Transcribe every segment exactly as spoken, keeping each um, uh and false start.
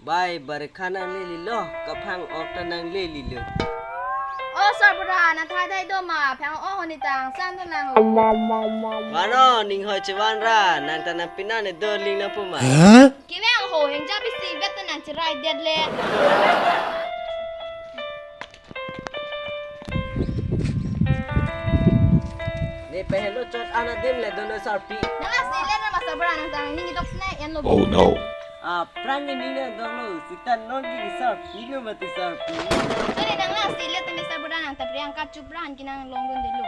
Bai, barikha nanglelilo, kaphang-ok ta nanglelilo. O sarbura, nang thai thai do ma, phang-ok honi tang, san thang nang. Vano, ning hoi chevan ra, nang ta nang pinan ne do ling nang pu ma. Kevang ho, hengja bisi vet ta nang cherai det le. Ne pehelo chot ana dim le dono sarpi. Nang asi le na ma sarbura nang tang ning dok sne en lo. Oh no. Aphrang ke ning nang dok lo, sita non ke sarpi lo mati sarpi. Sore nang asi le tumi sarbura nang ta priang kap chupran ke nang longdun delo.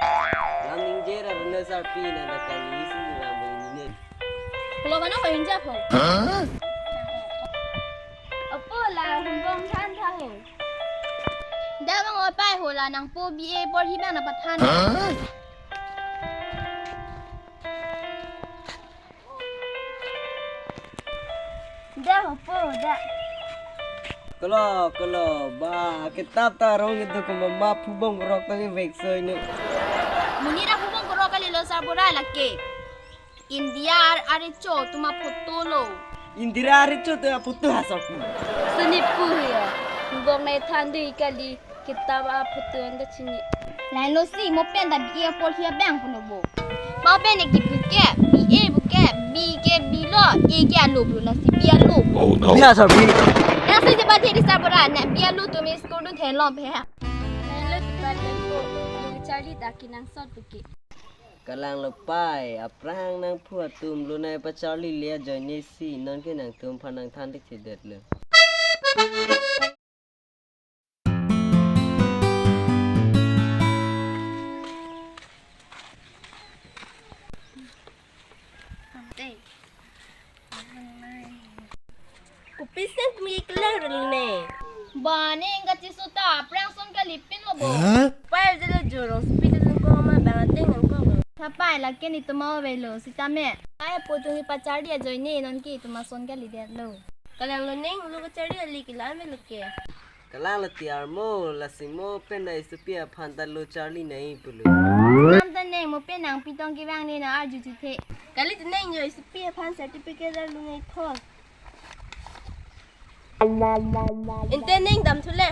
Nang ningje ra dono sarpi na da kali si nang bo ning. Pulo mano ko inja ko. Hah? Apo la humbong than tha ho. Dak bang oi pai ho la nangpo B A porhi bang nangpathan. Hah? Dak ho po dak. Kolo, kolo, ba, kitap ta rong itu ko mama phubong rok ta ni vek soi ni. Monit aphubong rok kalilo sarbura lake. India arecho atum aphoto lo. Indira arecho atum aphoto ha sok. Sini pu ya. Bong nai than dei kali kitap aphoto anda chini. Lain lo si mo pen ta B A porhi abang pulo bo. Mo pen ne ki buke, B A buke, B ke B lo, A ke alo pulo lasi B alo. Oh no. Biya sarpi. Nang si jeba thedi sarbura na B alo tumi school dun thelom phe. Lain lo tipa tempo. Lu charli ta kenangsot buke. Kalang lo pai, aphrang nangphu atum lo nai pacharli le ajoine si, non ke nangtum aphan nangthan thekthedet lo. Kopisi tumi kelang rel ne. Ba ne ingka chisu ta aphrang son kalipin lo bo. Hah? Pai jelo jorong speed lo ko ma bang ateng nang ko. Thapai lake netum avelo sitame. Pai po tumi pacharli ajoine non ke tuma son kalidet lo. Kalang lo neng lo kacharli ali kelang avelo ke. Kalang lo tiar mo, lasi mo pen da istupi aphan ta lo charli nai pulo. Am ta neng mo pen nangpi tong kevang ne na arju chithe. Kali ta neng jo istupi aphan certificate lo nai tho. Ente neng dam thule.